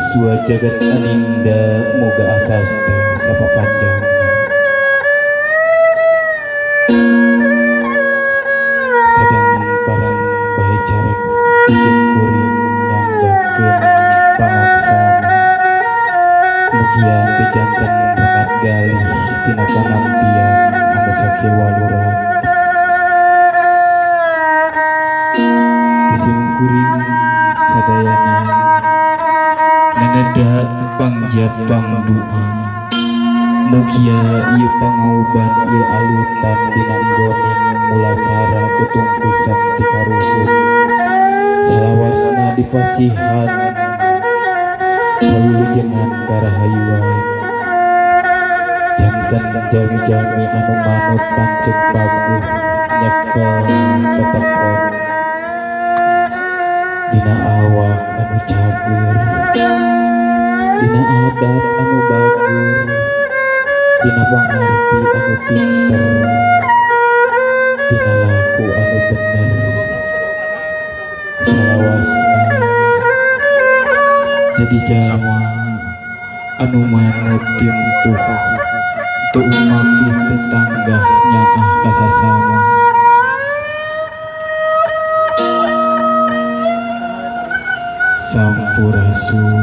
Yuswa jagat aninda, moga asasta sapapanjangna. Kadang parang bae carek izin kuring nyanggakeun pangaksama, mugia teu janten rengat galih tina panampian anu sakieu walurati. Ti sim kuring sadayana naneda pangjat pangdua, mugia ieu pangauban, ieu alutan dina nggoning mulasara tutungkusan ti karuhun, salawasna dipasihan kawilujengan karahayuan, janten jami-jami anu manut panceg pageuh, nyekel tetekon dina awak anu cager, dina adat anu bager, dina pangarti anu pinter, dina laku anu bener, salawasna jadi jalma anu manut timtuh, teu umakih tetanggah, nyaah ka sasama. Sampurasun.